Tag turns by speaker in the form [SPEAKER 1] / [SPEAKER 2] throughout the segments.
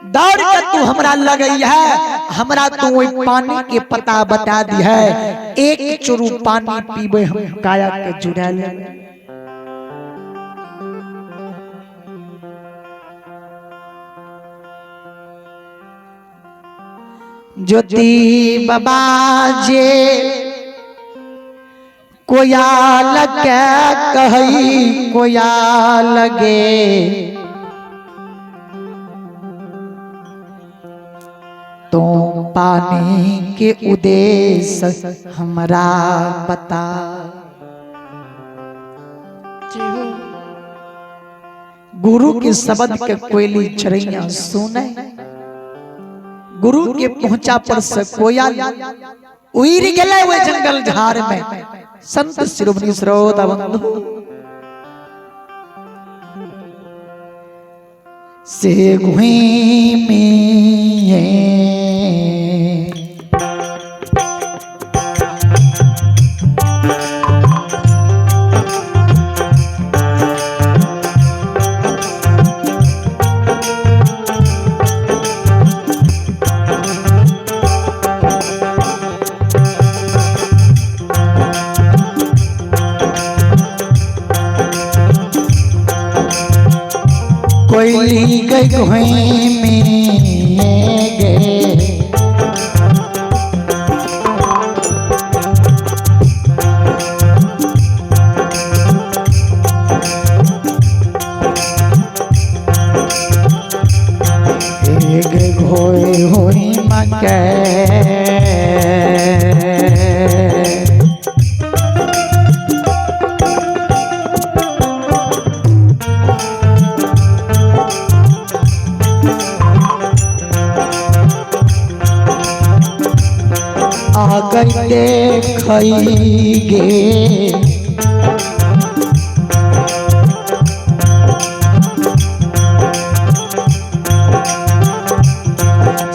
[SPEAKER 1] दौड़ के तू हमरा लगई है, हमरा तू ओई पानी के पता बता दी है। एक चुरू पानी पीबे हम काया के जुड़ा ले। ज्योति बाबा जे कोया लगे कही कोया लगे, तो पानी के उद्देश्य हमरा बता। गुरु के शब्द के कोयली चरैया सुने, गुरु के पहुंचा पर से कोया उड़ गेलै ओहि जंगल झाड़ में। संत शिरोमणि श्रोता बंधु से घुई में कोयली गई घुई में गे, एक घोई होई मके आ गई देखई गे।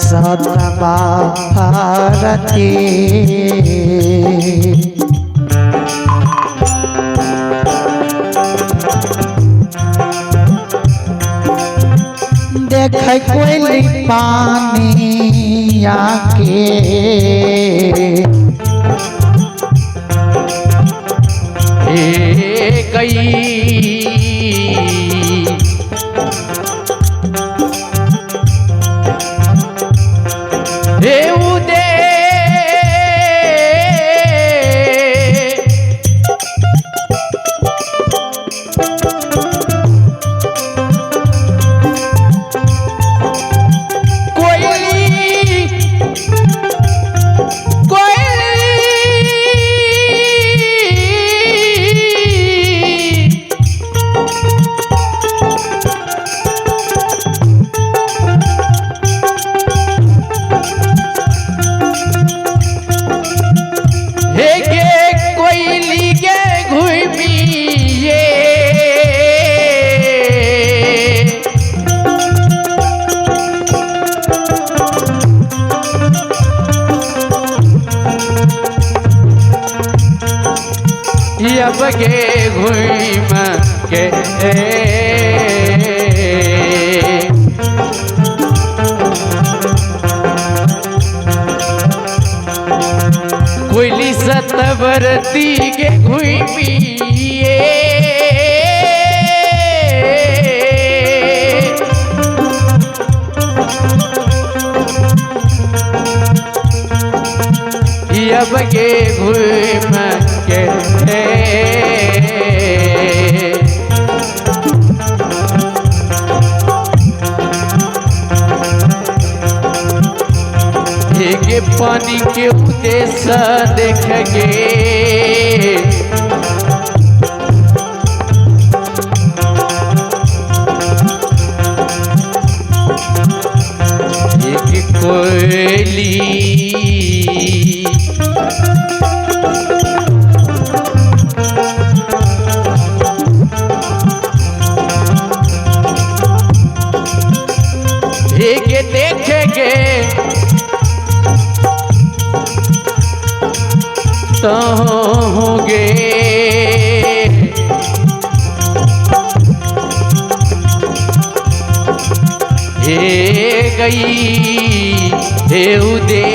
[SPEAKER 1] सतबा भारती देख कोयली पानी आके,
[SPEAKER 2] हे गई हे उदे कोयली कोयली हे गे कोयली गे घुमिए, अब गे घुम के कोयली सतवरती गे घुमिए, अब गे घुम के के पानी के उद्देश्य देख गे, एक कोयली एक देख गे तो गई हे उदे।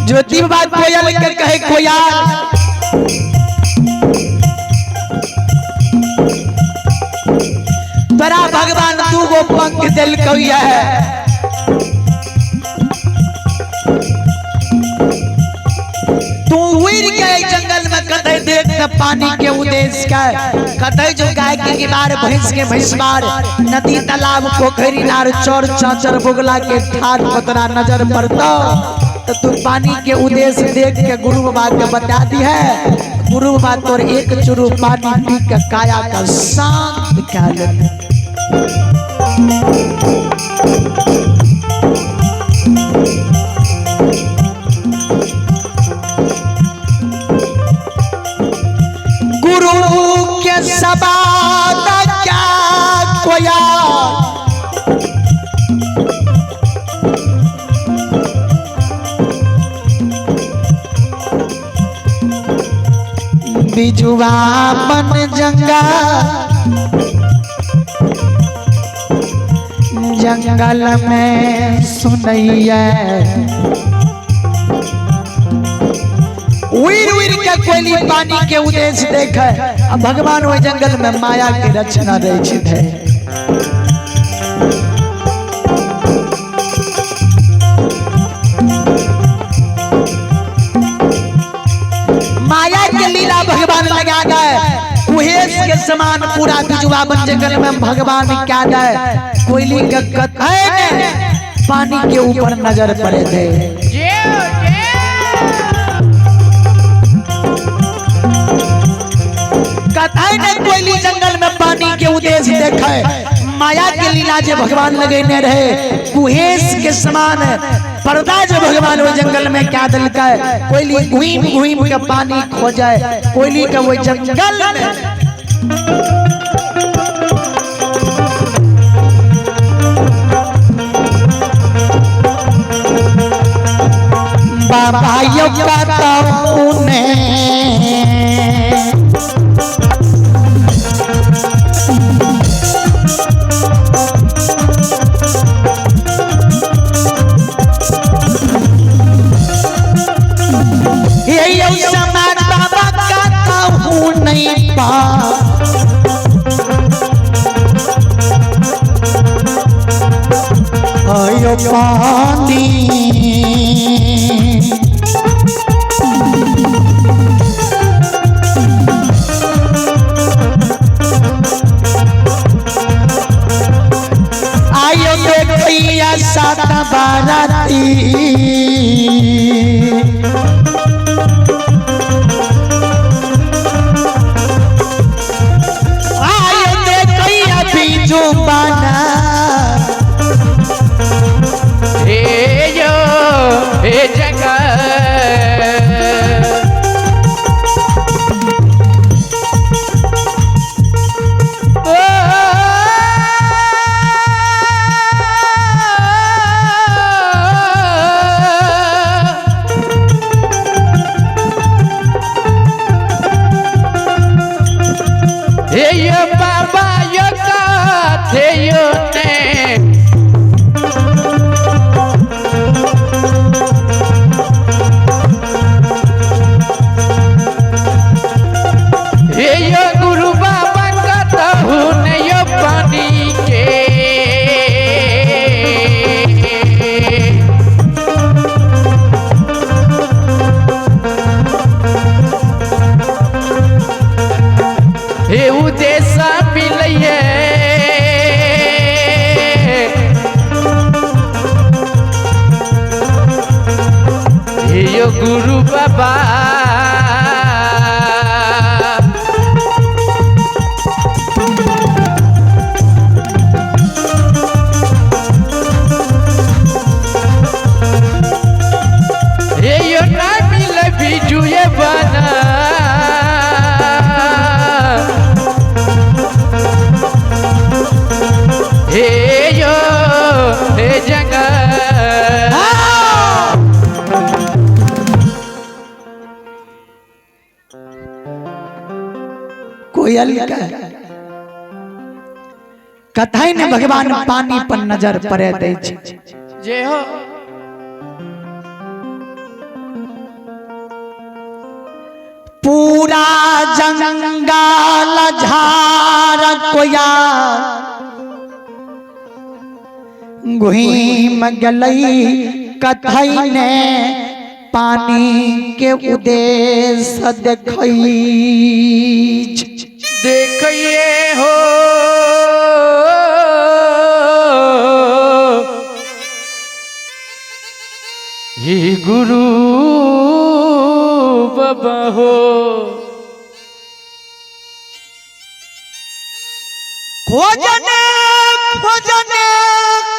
[SPEAKER 1] ज्योति बाबा कोयल के कहे कोयल, तोरा भगवान दू गो पंख दिलकौ है, तू उड़ के जंगल में कतई देख त पानी के उद्देश्य के, कतई जो गाय के गिमार भैंस के भैंसमार, नदी तालाब पोखरी नार चौर चाचर बुगला के ठार पतरा नजर पड़तो तो तू पानी के उद्देश्य देख के गुरु बाबा के बता दी है। गुरु बाबा तोर एक चुरू पानी पी के काया का शांत कर ले। गुरु के सबाद क्या कोया, बिजुआ बन जंगा जंगल में सुनैया। उड़ उड़ के कोयली पानी के उद्देश्य देखे, अब भगवान वही जंगल में माया के रचना रचित है। माया के लीला भगवान लगा गए, कुहेस के समान पूरा बिजुआ बन जंगल में भगवान क्या दे, कोयली के कथै ने पानी के ऊपर नजर पड़े थे। कथै ने कोयली जंगल में पानी के उद्देश्य देखे, माया के लीला जे भगवान लगेने रहे, कुहेस के समान पर्दा जो भगवान वो जंगल में क्या दिलका, कोयली घूम घूम के पानी खो जाए, कोयली के वो जंगल में बाबा यो ने समान बाबा का कहूँ नहीं पा, आयो पानी आयो देखिया सात बाराती, आयो देखिया बीजू बना।
[SPEAKER 2] हे यो हे जगह हे यो बाबा यो कथे यो ने हे यो गुरु बाबा कतहु ने यो पानी के। हे उदेसा मिलैये हे यो गुरु बाबा। हे यो ना मिल बिजुए बना, हे यो हे जंगल।
[SPEAKER 1] कोयल के कथै ने भगवान पानी पर नजर पड़े दै छै।
[SPEAKER 2] जय हो।
[SPEAKER 1] पूरा जंगल झाड़ कोया घुइम गलई कथै ने पानी के उद्देश्य देखई।
[SPEAKER 2] देखिए हो हे गुरु बाबा हो।
[SPEAKER 1] खोजने खोजने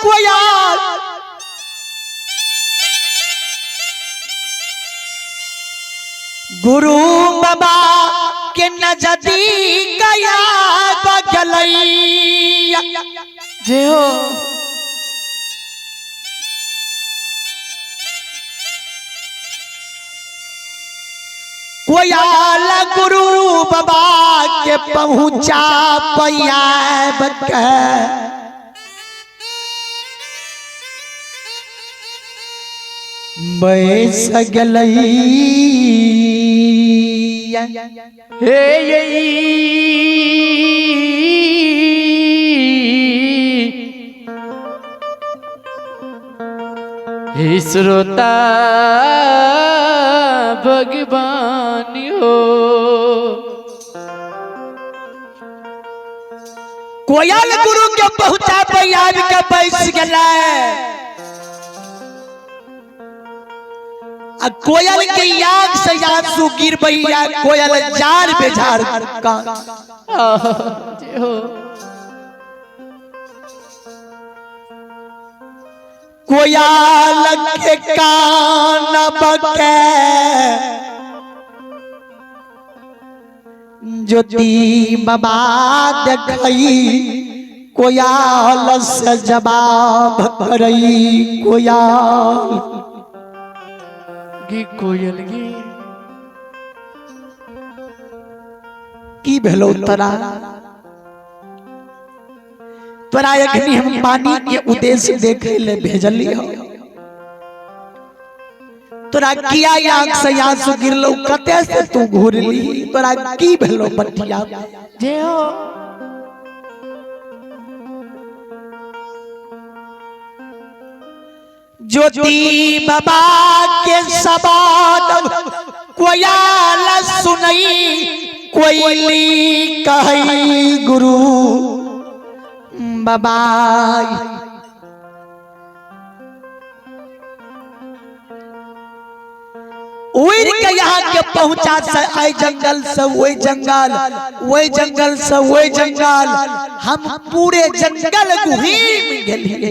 [SPEAKER 1] कोया गुरु बाबा के नजदीक गया बगलैया।
[SPEAKER 2] जय हो।
[SPEAKER 1] कोयाल गुरु बाबा के पहुंचा पैयाब के बैस गलैया।
[SPEAKER 2] हे ये श्रोता भगवान हो।
[SPEAKER 1] कोयल गुरु के पहुंचा पैयाब के बैस गलै आ कोयल के याग से आंसू गिरबैया कोयल जार बेजार का।
[SPEAKER 2] जय हो।
[SPEAKER 1] कोयल के कान बके ज्योति बाबा देखई कोयल से जवाब करई कोयल
[SPEAKER 2] गी कोयल गी
[SPEAKER 1] की भेलो तोरा तोरा अखनी हम पानी के उद्देश्य देखे ले भेजली हो तोरा किया आंख से आंसू गिरलो कते से तू घूरली तोरा की भेलो बटिया।
[SPEAKER 2] जय हो।
[SPEAKER 1] ज्योति बाबा के सबाद कोयल सुनई कोयली कही गुरु बाबा। उड़ के यहाँ के पहुंचा से आई जंगल से वही जंगल वही जंगल से वही जंगल हम पूरे जंगल घूम गेलिए।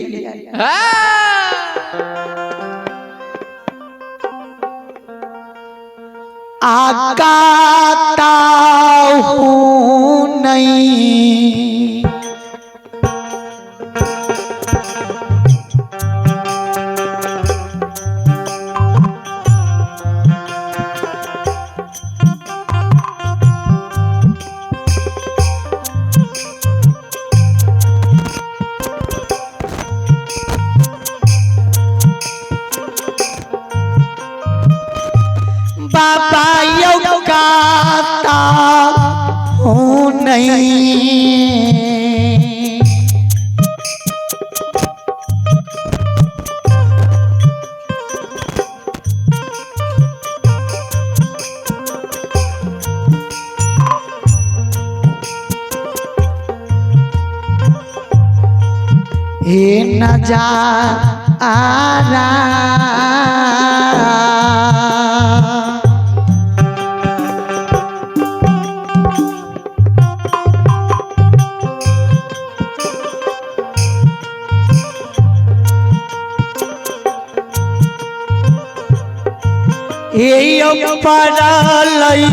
[SPEAKER 1] आकाता हूँ नहीं बाबा यौकाता हूँ नहीं। हे न जा आ परलैयो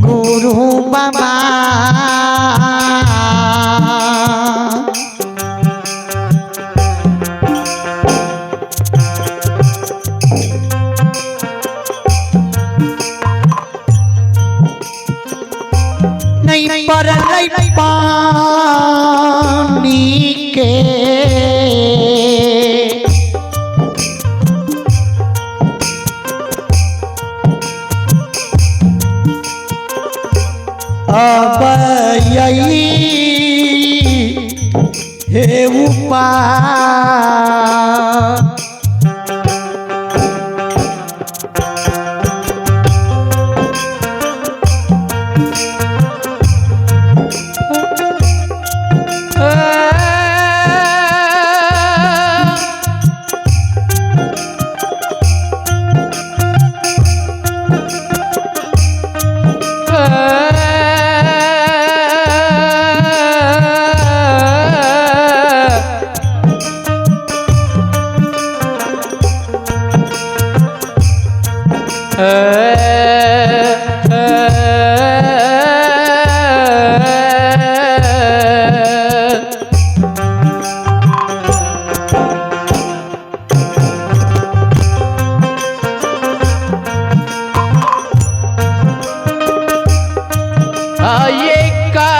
[SPEAKER 1] गुरु बाबा। पड़लै पानी के। अब यही हे उपाय।
[SPEAKER 2] ये का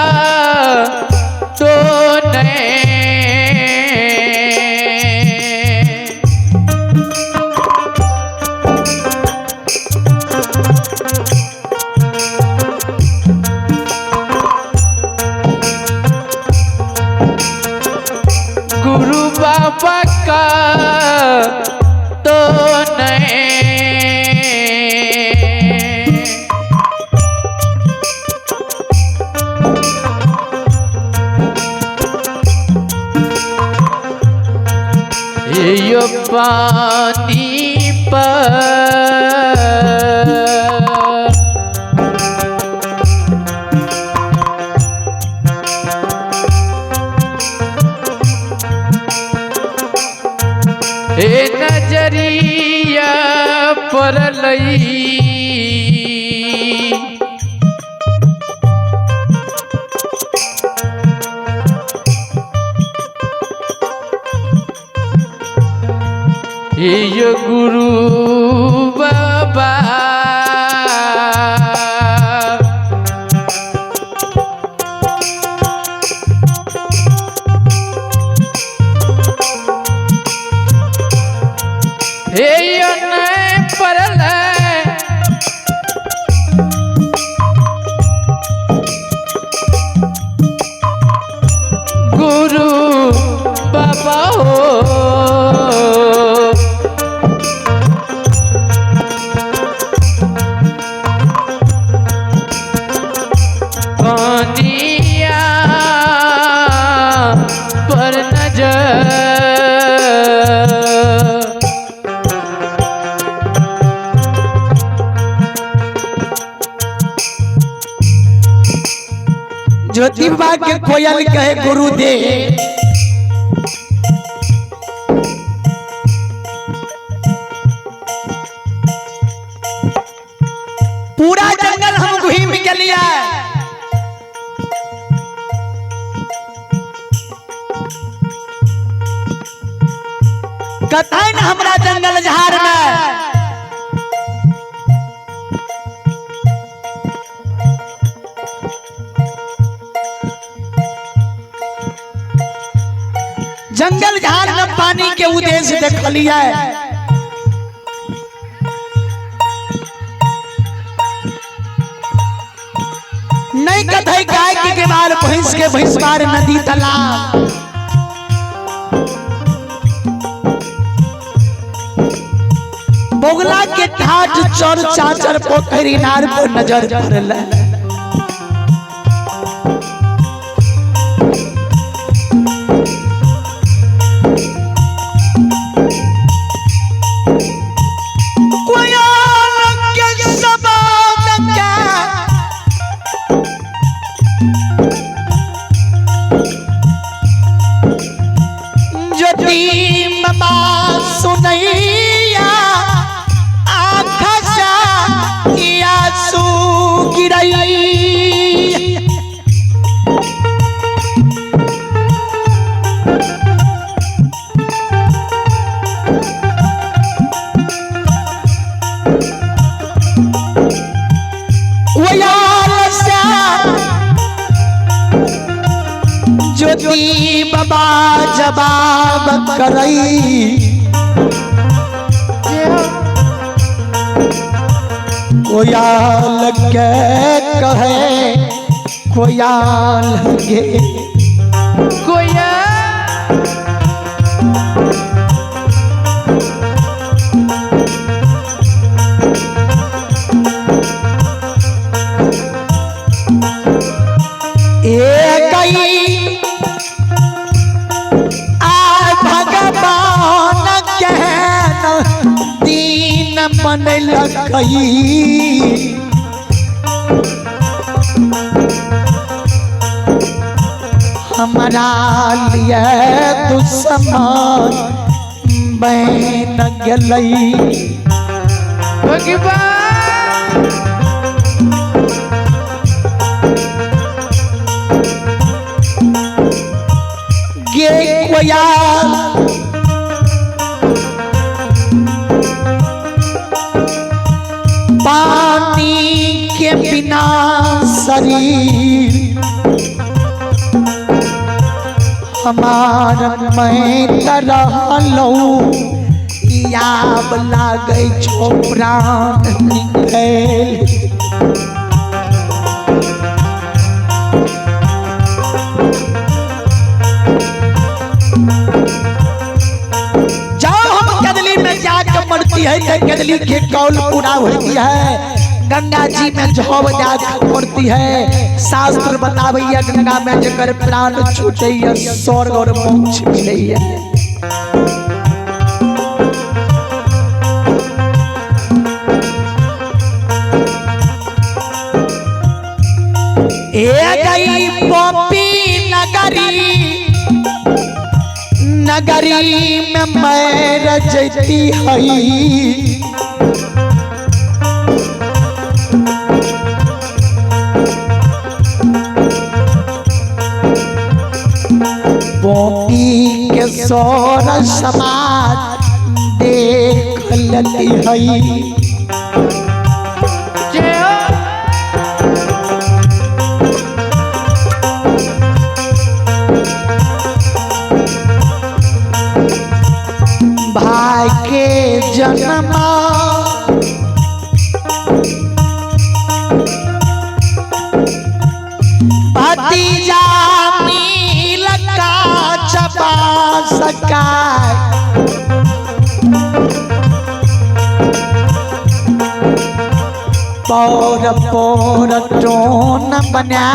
[SPEAKER 2] तो नहीं। गुरु बाबा का तो नहीं। यो पानी पर ए नजरिया पर लई। यो गुरु बाबा हे यो नहीं परल गुरु बाबा हो। पानिया पर नजर।
[SPEAKER 1] ज्योतिबा के कोयल कहे गुरुदेव, पूरा जंगल हम घूम के लिया, कथन हमरा जंगल झाड़ में जंगल झाड़ में पानी के उद्देश्य देखलिए। नहीं कथई गाय के केबार भैंस के भैंसबार नदी तालाब। बोगला के ठाठ चौर चाचर पोखर इनार पर नजर पड़ल। सुनैया आँख से आंसू गिरैया। जवाब करई।
[SPEAKER 2] जय हो।
[SPEAKER 1] कोयाल के कहे कोयाल गे।
[SPEAKER 2] कोया
[SPEAKER 1] ए गई आ भगवान केहन दीन बनलकई। हमरा लिए दुश्मन बन गेलई।
[SPEAKER 2] भगवान
[SPEAKER 1] गे कोयाल पानी के बिना शरीर हमार मैं तरहलौ याब लागै छौ प्राण निकल। जाओ हम कदली में जाकर मरती है तो कदली के कौल पूरा होती है। गंगा जी में झोब जाकर मरती है। शास्त्र बताबैया गंगा में जकर प्राण छूटैया स्वर्ग और मोक्ष मिलैया। ए गई पॉपी नगरी, नगरी में मैं रजती हई। पॉपी के सौर समाज देख लती हई।
[SPEAKER 2] जय हो।
[SPEAKER 1] भाई के जन्मा भतीजा मिल का चबा सका। पौर पौर टोन बना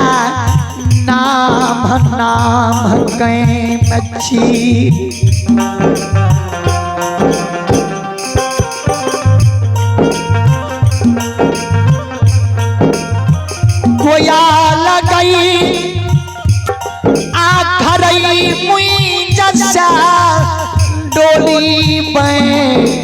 [SPEAKER 1] नाम नाम कै मच्छी। कोया लगई आखरई मुई जसा डोली में